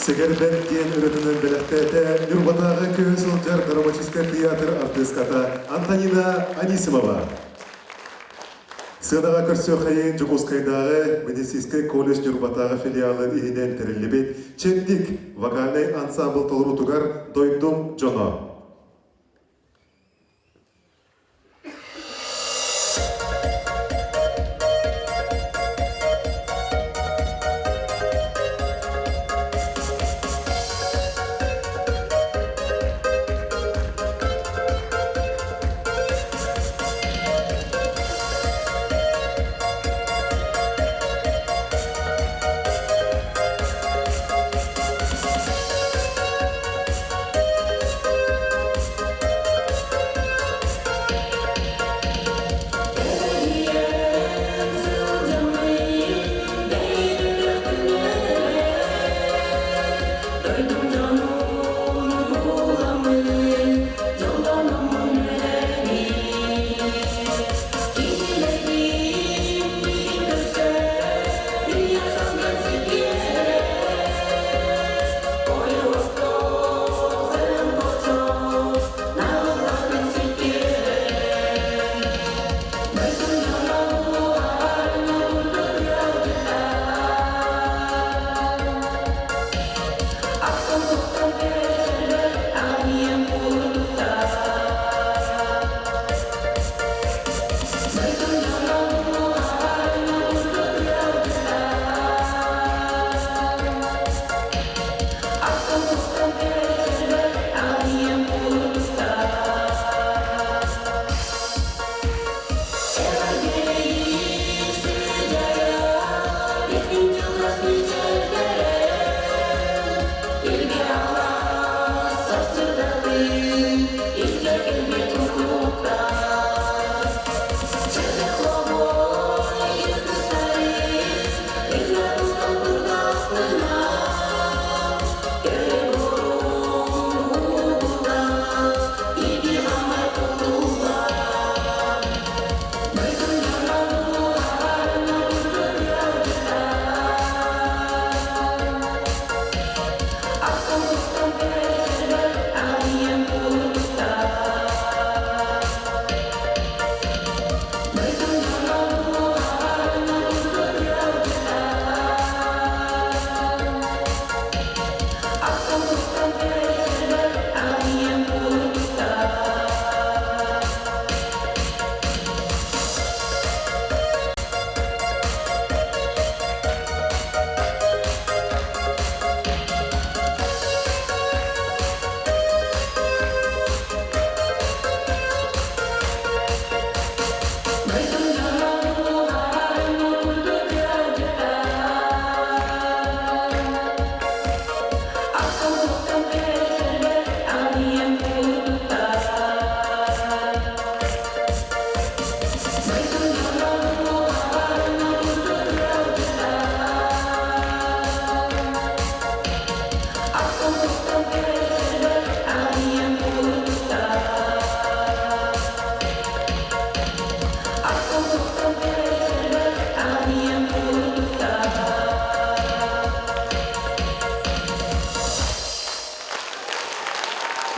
Сэгэрбэт диэн ырытынан бэлэхтээтэ Ньурбатааҕы көһө сылдьар драматическай театр артыыската Антонина Анисимова. Сыанаҕа көрсүөххэйин Дьокуускайдааҕы медицинскэй колледж Ньурбатааҕы филиалын иһинэн тэриллибит Чэбдик вокальнай ансаамбыл толоруутугар «Дойдум дьоно».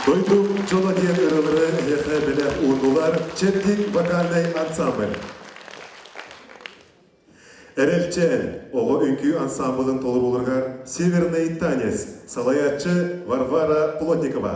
Дойдум дьоно диэн ырыалары эһиэхэ бэлэх уурдулар Чэбдик вокальнай ансамбль. Эрэлчээн оҕо үҥкүү ансамблын толорууларыгар «Северный танец» салайааччы Варвара Плотникова.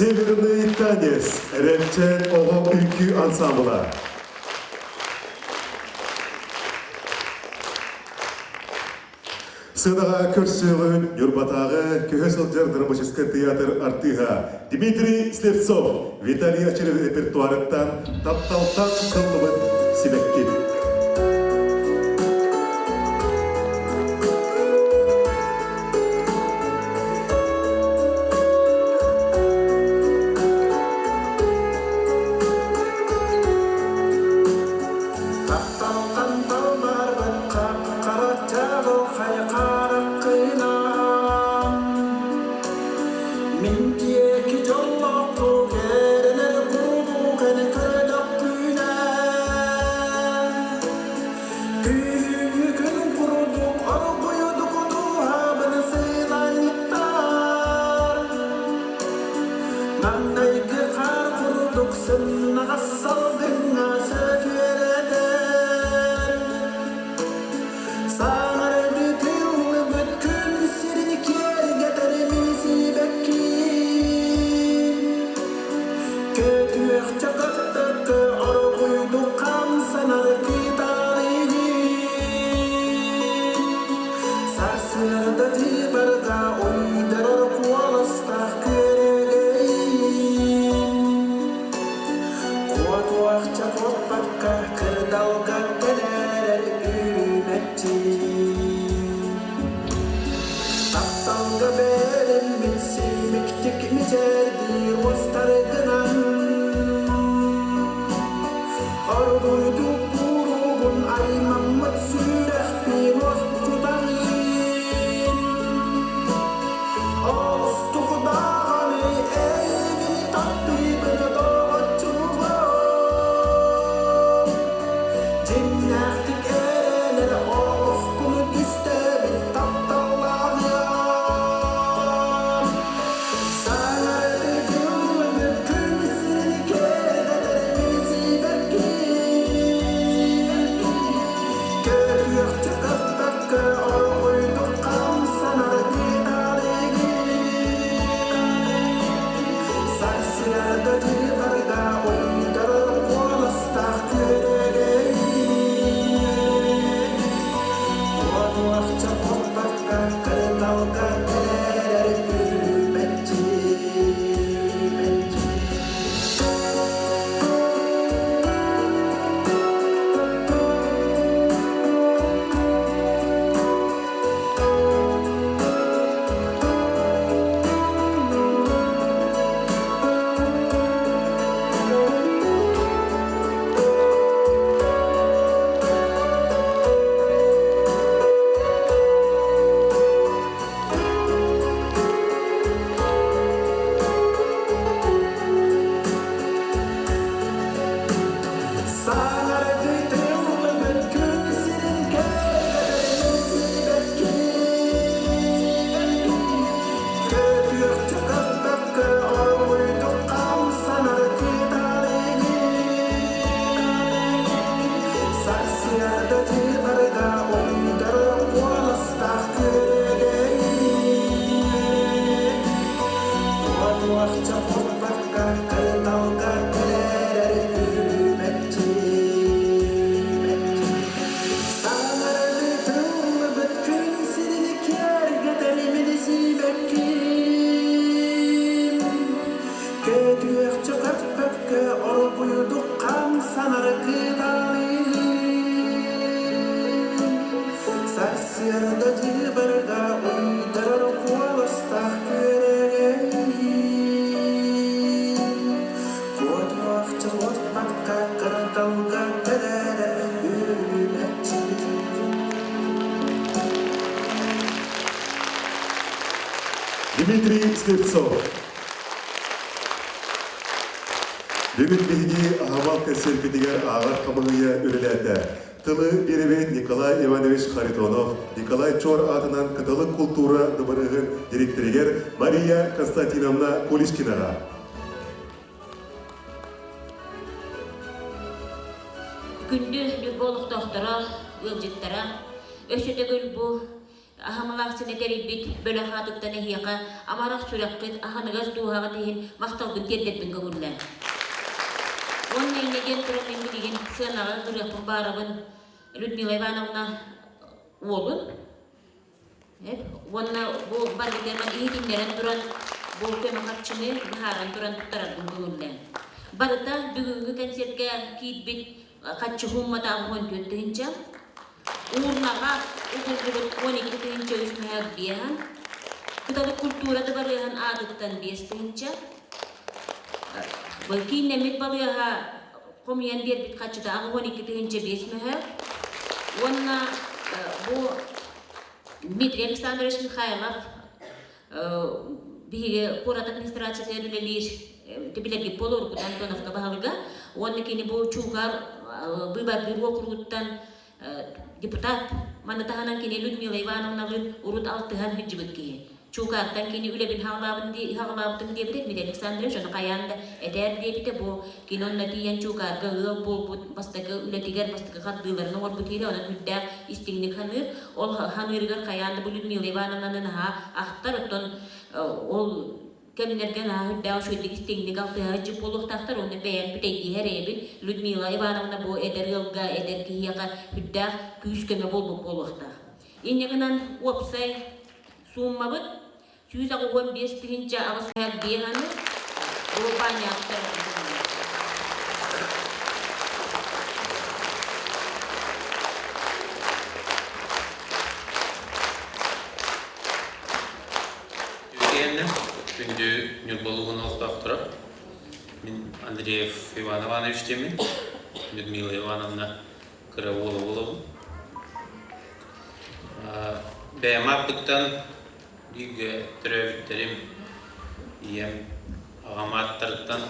Северный танец Эрэлчээн оҕо үҥкүү ансамбла. Сыанаҕа көрсүөҕүн Ньурбатааҕы көһө сылдьар драматическай тыйаатыр артыыһа Дмитрий Слепцов Виталий Очерев репертуарыттан «Тапталтан тыллыбыт сибэкки». Тапталтан талбарбыт хап-хара чаҕылхай хараххынан Мин диэки дьоллоохтук эрэнэр курдук эн көрдөхпүнэ Күһүҥҥү күн курдук оргуйдук дууһабын сыйланньыттар Маҥнайгы хаар курдук сымнаҕас салгыҥҥа сөтүөлэтэр Саҥарды тыллыбыт күн сирин киэргэтэр мин сибэккиим Көтүөхчэ көппөккө оргуйдук хамсанар кытарыгын Сарсыарда дьыбарга уйдарар куоластаах күөрэгэйим Куотуохча куоппакка кырдалга тэлээрэр үрүмэччи Тапталга бэриллибит симиктик мичээрдиир уостаргынан Оргуйдук кууругун аймаммыт сүрэхпин уоскутаҕын Олустук даҕаны эйигин таптыыбын доҕоччугум Дьиҥнээхтик эрэнэр олохпун түстэбит тапталлааҕым Саҥарды күлбүт күн сирин кэрэтэр мин сибэкким Көтүөхчэ көппөккө оргуйдук хамсанар кыталыгым Сарсыарда дьыбарга уйдарар куоластаах күөрэгэй Уотуохча куоппакка кырдалга тэлээрэр күлүмэччи Саҥарды тыллыбыт күн сирин кэргэнин сибэкки Көтүөхчэ көппөккө оргуйдук хамсанар кыталыгын Сарсыарда дьыбарга уйдарар куоластаах күөрэгэй Уотуохча курбакка кырдалга тэлээрэр үрүмэччи Саҥарыы тыллыбыт күн сирин киэргэтэр мин сибэкким Көтүөхчэ көппөккө оргуйдук хамсанар кыталыгын Сарсыарда дьыбарга уйдарар куоластаах күөрэгэй Куотуохча уотпакка кырдалга тэлээрэ үрүмэччи Дмитрий Слепцов. Бүгүн биһиги аһымал кэнсиэрбитигэр ааҕар хамыыһыйа үлэлээтэ. Тылы биэрэбит Николай Иванович Харитонов, Николай Чор аатынан Кыталык култуура дыбарыаһын дириэктэригэр Мария Константиновна Куличкинаҕа. Күндү Ньурба олохтоохторо, ыалдьыттара, өссө төгүл бу Аһымалаах синэ тэрийбит бөлөх аатыттан эһиэхэ амарах сүрэххит, аһыныгас дууһаҕыт иһин махталбын тиэрдэрбин көҥүллээн. Уонна инньэ диэн туран мин билигин сыанаҕа ырыахпын баарабын Людмила Ивановна уолун уонна бу барытыгар иһитиннэрэн туран бу көмө харчыны быһааран туран туттарарбын көҥүллээн. Барыта бүгүҥҥү кэнсиэркэ киирбит харчы сууммата 14 тыһыынча. Уурнаҕа угуллубут 12 300 мөһөөк биэһэ. Кыталык культура дыбарыаһын аатыттан 5 тыһыынча. Кииннэммит балыыһа хомуйан биэрбит харчыта 82 тыһыынча 5 мөһөөк. Уонна бу Дмитрий Александрович Михайлов биһиги куорат администрациятыгар үлэлиир билэргит буолуо уруккута Антоновка баһылыга уонна кини бу Чуукаар быыбардыыр уокуругуттан депутат манна таһынан кини Людмила Ивановналыын урут алтыһан сылдьыбыт киһи. Чуукаартан кини үлэбин хаалаабытым диэбитэ Дмитрий Александрович ону хайаан да этээр диэбитэ бу кини онно тиийэн Чуукаарга ыал буолбут бастакы үлэтигэр бастакы хардыыларын оҥорбут киһи онон үрдээх истиҥник ханыыр ол ханыырыгар хайаан да бу Людмила Ивановнаны наһаа ахтар оттон ол кэмнэргэ наһаа үрдээх үчүгэйдик истиҥник алтыһа сылдьып буолуохтаахтар уонна бэйэм бүтэйдииһэр эбит Людмила Ивановна бу эдэр ыалга эдэр киһиэхэ үрдээх күүс-көмө буолбут буолуохтаах. Инньэ гынан уопсай сууммабыт 185 тыһыынча 805 аны бу баанньаахтар. Үтүөннэ, күндү Ньурба улууһун олохтоохторо. Мин Андреев Иван Иванович диэммин, Людмила Ивановна кыра уола буолабын. Бэйэм ааппыттан бииргэ төрөөбүттэрим, ийэм, аҕам ааттарыттан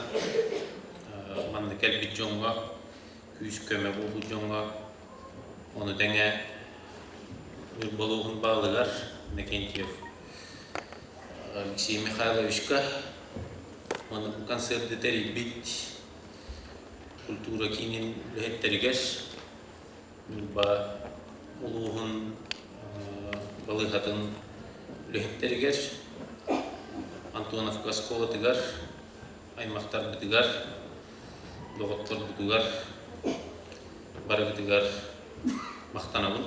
манна кэлбит дьоҥҥо, күүс-көмө буолбут дьоҥҥо, ону тэҥэ Ньурба улууһун баһылыгар Иннокентьев Алексей Михайловичка уонна бу концерты тэрийбит культура киинин үлэһиттэригэр Ньурба улууһун балыыһатын үлэһиттэригэр Антоновка оскуолатыгар аймахтарбытыгар, доҕотторбутугар барыгытыгар махтанабын.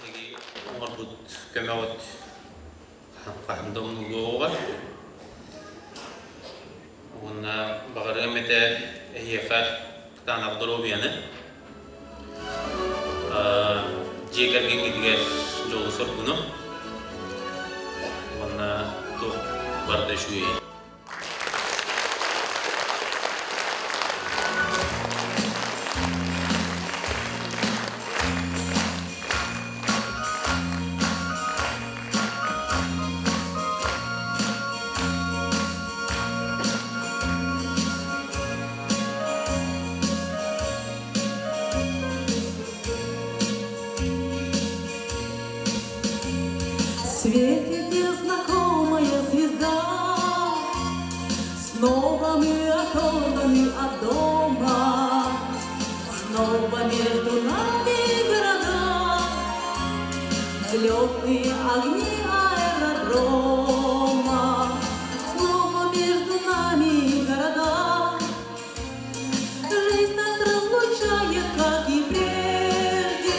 Эһиги оҥорбут көмөҕүт хаһан да умнуллуоҕугар. Уонна баҕарыам этэ эһиэхэ кытаанах доруобуйаны, дьиэ кэргэҥҥитигэр дьолу-соргуну уонна туох барыта үчүгэй. Светит незнакомая звезда, Снова мы оторваны от дома, Снова между нами города, Взлетные огни аэродрома. Снова между нами города, Жизнь нас разлучает, как и прежде.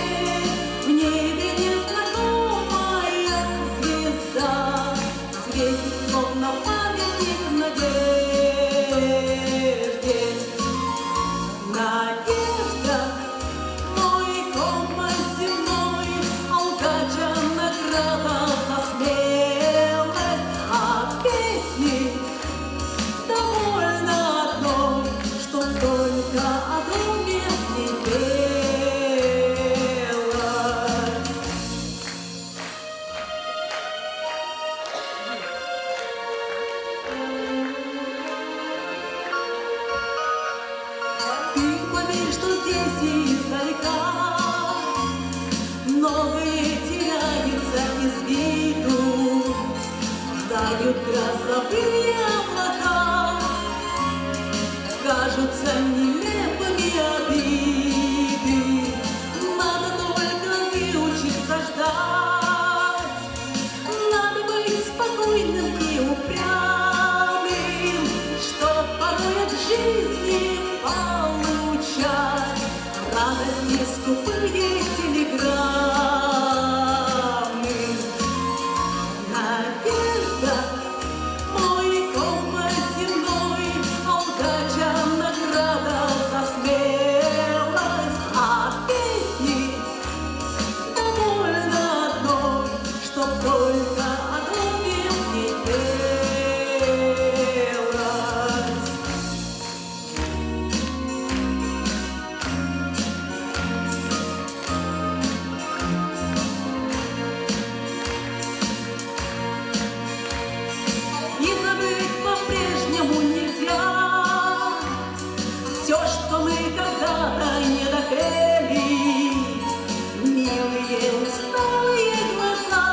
В небе незнакомая звезда Светит, словно памятник надежде. Надежда, мой компас земной, Алгача награда за смелость, А песни довольно одной, Чтоб только о доме не пелось. Ты поверь, что здесь издалека Многое теряется из виду, Тают грозовые облака. Кажется, Кажутся нелепыми обиды. Надо только выучиться ждать. Надо быть спокойным и упрямым, Чтоб порой от жизни получать Радость и скупые телеграммы. Надежда, мой компас земной, а удача награда за смелость, а песни довольно одной, чтоб только о доме мне пелось. И забыть по-прежнему нельзя Все, что мы когда-то не допели. Милые усталые глаза,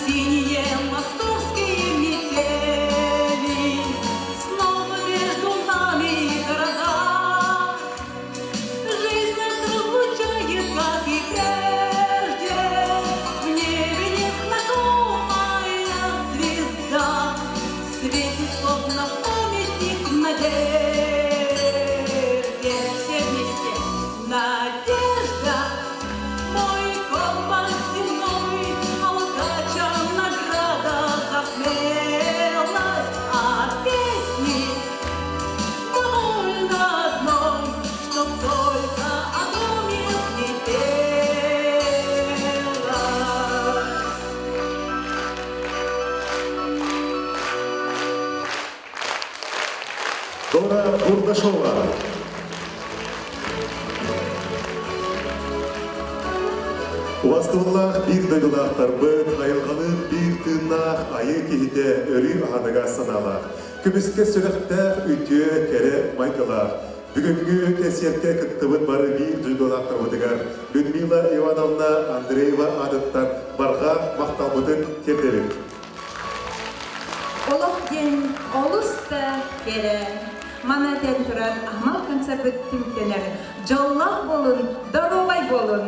Синие московские метели, Снова между нами города. Жизнь нас разлучает, как и прежде, В небе незнакомая звезда Светит, словно памятник надежде. Все вместе. Надежда, мой компас земной, а удача награда за смелость, а песни довольно одной, чтоб только о доме не пелось. Дора Бурдашова. Убастыбыллаах биир дойдулаахтарбыт, айылҕалыын биир тыыннаах айыы киһитэ өрүү аһыныгас санаалаах, көмүскэ сүрэхтээх үтүө кэрэ майгылаах. Бүгүҥҥү кэнсиэркэ кыттыбыт бары биир дойдулаахтарбытыгар Людмила Ивановна Андреева аатыттан барҕа махталбытын тиэрдэбит. Олох диэн олус да кэрэ. Маны этэн туран аһымал концерпыт түмүктэнэр. Дьоллоох буолун, доруобай буолун!